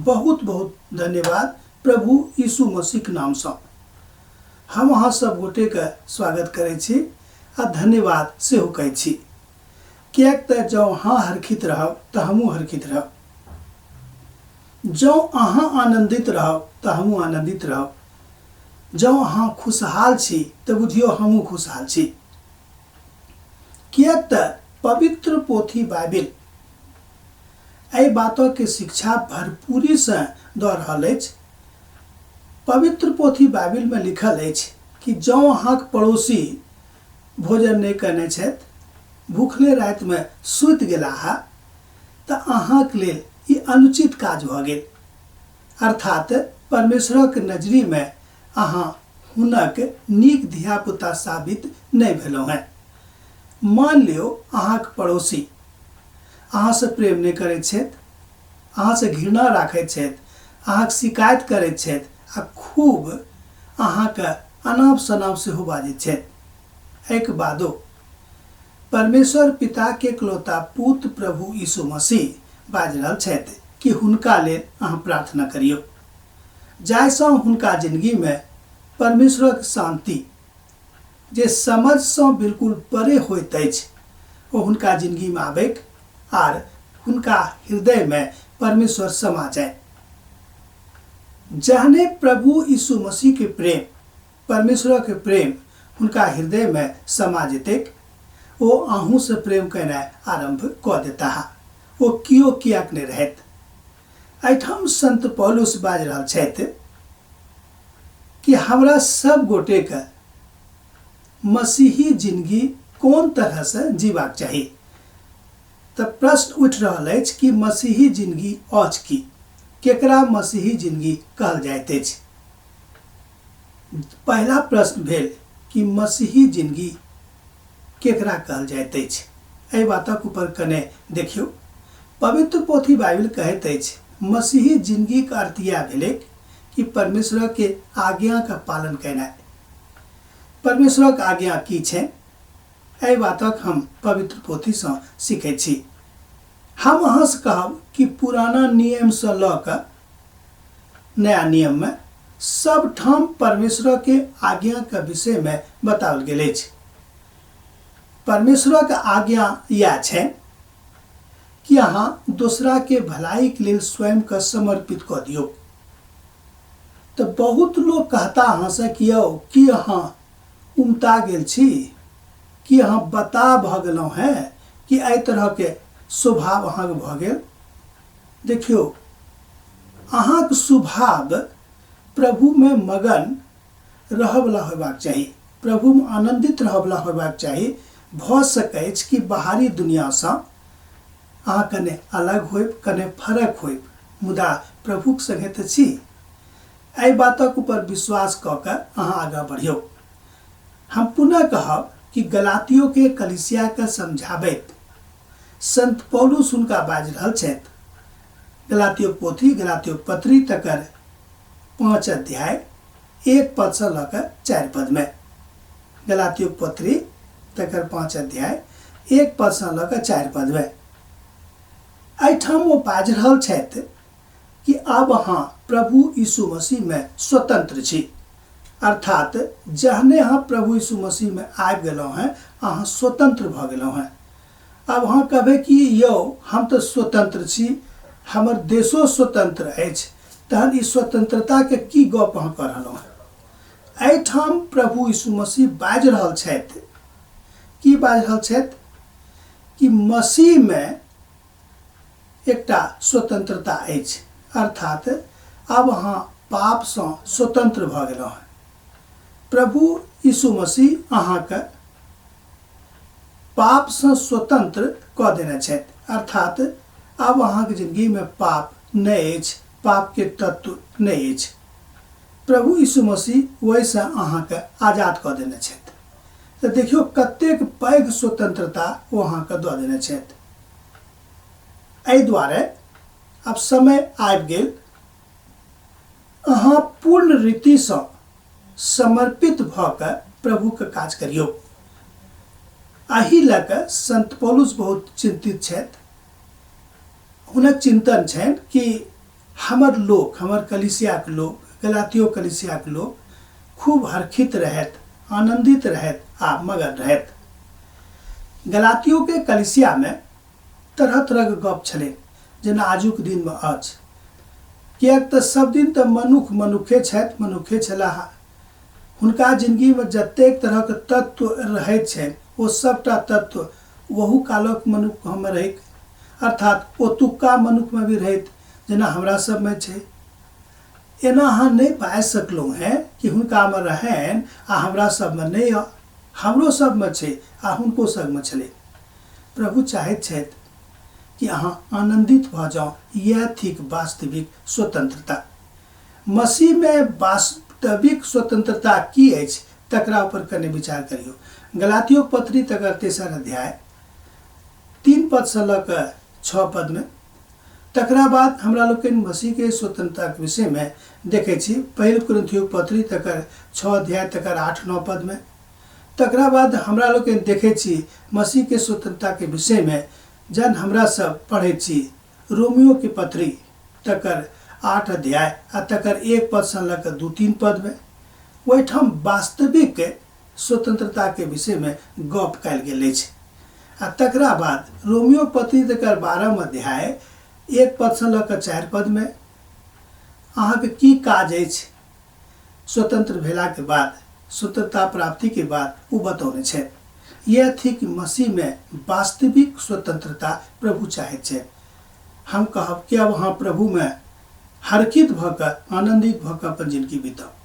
बहुत बहुत धन्यवाद प्रभु यीशु मसीहक नामसँ। हम अहाँ सब गोटेके स्वागत करै छी आ धन्यवाद सेहो कहै छी, किएक तऽ जँ अहाँ हरखित रहब तऽ हमहूँ हरखित रहब, जँ अहाँ आनन्दित रहब तऽ हमहूँ आनन्दित रहब, जँ अहाँ खुशहाल छी तऽ बुझियौ हमहूँ खुशहाल छी। किएक तऽ पवित्र पोथी बाइबिल एहि बातके शिक्षा भरपूरीसँ दऽ रहल अछि। पवित्र पोथी बाइबिलमे लिखल अछि कि जँ अहाँक पड़ोसी भोजन नहि कयने छथि, भूखले रातिमे सुति गेलाह, तऽ अहाँक लेल ई अनुचित काज भऽ गेल। अर्थात परमेश्वरक नजरिमे अहाँ हुनक नीक धियापुता साबित नहि भेलहुँ हेँ। मान लियौ अहाँक पड़ोसी अहाँसँ प्रेम नहि करैत छथि, अहाँसँ घृणा राखैत छथि, अहाँक शिकायत करैत छथि आ खूब अहाँके अनाप शनाप सेहो बाजैत छथि। एहिके बादो परमेश्वर पिताके इकलौता पुत्र प्रभु यीशु मसीह बाजि रहल छथि कि हुनका लेल अहाँ प्रार्थना करियौ, जाहिसँ हुनका जिनगीमे परमेश्वरक शान्ति, जे समझसँ बिल्कुल परे होइत अछि, ओ हुनका जिनगीमे आबैक आर हुनका हृदयमे परमेश्वर समा जाय। जहने प्रभु यीशु मसीहके प्रेम, परमेश्वरक प्रेम हुनका हृदयमे समा जेतैक, ओ अहूँसँ प्रेम केनाइ आरम्भ कऽ देताह, ओ कियो किएक नहि रहैत। एहिठाम संत पौलुस बाजि रहल छथि कि हमरा सब गोटेके मसीही जिनगी कोन तरहसँ जीबाक चाही। तऽ प्रश्न उठि रहल अछि कि मसीही जिनगी अछि की? केकरा मसीही जिनगी कहल जाइत अछि? पहिला प्रश्न भेल कि मसीही जिनगी केकरा कहल जाइत अछि। एहि बातक ऊपर कने देखियौ। पवित्र पोथी बाइबिल कहैत अछि, मसीही जिनगीक अर्थ इएह भेलैक कि परमेश्वरक आज्ञाक पालन केनाइ। परमेश्वरक आज्ञा की छै, एहि बातक हम पवित्र पोथीसँ सीखैत छी। हम अहाँसँ कहब कि पुराना नियमसँ लऽ कऽ नया नियममे सब ठाम परमेश्वरके आज्ञाके विषयमे बताओल गेल अछि। परमेश्वरक आज्ञा इएह छै कि अहाँ दोसराके भलाइके लेल स्वयंके समर्पित कऽ दियौ। तऽ बहुत लोक कहता अहाँसँ कि यौ की अहाँ उमता गेल छी, की अहाँ बताह भऽ गेलहुँ हेँ कि एहि तरहके स्वभाव अहाँके भऽ गेल। देखियौ, अहाँके स्वभाव प्रभुमे मगन रहऽवला होयबाक चाही, प्रभुमे आनन्दित रहऽवला होयबाक चाही। भऽ सकैछ कि बाहरी दुनिआँसँ अहाँ कने अलग होयब, कने फरक होयब, मुदा प्रभुक सङ्गे तऽ छी। एहि बातक ऊपर विश्वास कऽ कऽ अहाँ आगाँ बढ़ियौ। हम पुनः कहब कि गलातियोके कलीसियाके समझाबैत संत पौलुस हुनका बाजि रहल छथि। गलातियोक पोथी, गलातियोक पत्री तकर 5 अध्याय 1 पदसँ लऽ कऽ 4 पदमे। गलातियोक पत्री तकर 5 अध्याय 1 पदसँ लऽ कऽ 4 पदमे। एहिठाम ओ बाजि रहल छथि कि आब अहाँ प्रभु यीशु मसीहमे स्वतंत्र छी। अर्थात जहने अहाँ प्रभु यीशु मसीहमे आबि गेलहुँ हेँ, अहाँ स्वतंत्र भऽ गेलहुँ हेँ। आब अहाँ कहबै कि यौ हम तऽ स्वतंत्र छी, हमर देशो स्वतंत्र अछि, तहन ई स्वतंत्रताके की गप अहाँ कऽ रहलहुँ हेँ। एहिठाम प्रभु यीशु मसीह बाजि रहल छथि। की बाजि रहल छथि कि मसीहमे एकटा स्वतंत्रता अछि, अर्थात आब अहाँ पापसँ स्वतंत्र भऽ गेलहुँ हेँ। प्रभु यीशु मसीह अहाँके पापसँ स्वतंत्र कऽ देने छथि, अर्थात आब अहाँके जिंदगीमे पाप नहि अछि, पापके तत्व नहि अछि। प्रभु यीशु मसीह ओहिसँ अहाँके आजाद कऽ देने छथि। तऽ देखियौ कतेक पैघ स्वतंत्रता ओ अहाँके दऽ देने छथि। एहि दुआरे आब समय आबि गेल अहाँ पूर्ण रीतिसँ समर्पित भऽ कऽ प्रभुके काज करियौ। एहि लऽ कऽ संत पौलुस बहुत चिन्तित छथि। हुनक चिन्तन छनि कि हमर लोक, हमर कलीसियाके लोक, गलातियो कलीसियाके लोक खूब हरखित रहथि, आनन्दित रहथि आ मगन रहथि। गलातियोके कलीसियामे तरह तरहके गप छलै जेना आजुक दिनमे अछि। किएक तऽ सब दिन तऽ मनुख मनुखे छथि, मनुखे छलाह। हुनका जिनगीमे जतेक तरहक तत्व रहैत छनि ओ सबटा तत्व ओहू कालक मनुखमे रहैक, अर्थात ओतुक्का मनुखमे भी रहैत जेना हमरा सबमे छै। एना अहाँ नहि बाजि सकलहुँ हेँ कि हुनकामे रहनि आ हमरा सबमे नहि यऽ। हमरो सबमे छै आ हुनको सबमे छलै। प्रभु चाहैत छथि कि अहाँ आनन्दित भऽ जाउ, इएह थिक वास्तविक स्वतन्त्रता। मसीहमे वास्तविक स्वतन्त्रता की अछि तकरा ऊपर कने विचार करियौ। गलातियोक पत्री तकर तेसर अध्याय 3 पदसँ लऽ कऽ 6 पदमे। तकरा बाद हमरा लोकनि मसीहके स्वतन्त्रताक विषयमे देखै छी पहिल कुरिन्थियोक पत्री तकर 6 अध्याय तकर 8-9 पदमे। तकरा बाद हमरा लोकनि देखै छी मसीहके स्वतन्त्रताके विषयमे जहन हमरा सब पढ़ै छी रोमियोके पत्री तकर 8 अध्याय आ तकर 1 पदसँ लऽ कऽ 2-3 पदमे। ओहिठाम वास्तविक स्वतन्त्रताके विषयमे गप कयल गेल अछि। आ तकरा बाद रोमियो पत्री तकर 12 अध्याय 1 पदसँ लऽ कऽ 4 पदमे अहाँके की काज अछि स्वतंत्र भेलाके बाद, स्वतंत्रता प्राप्तिके बाद ओ बतौने छथि। इएह थिक मसीहमे वास्तविक स्वतंत्रता प्रभु चाहैत छथि। हम कहब कि आब अहाँ प्रभुमे हरखित भऽ कऽ आनन्दित भऽ कऽ अपन जिनगी बिताउ।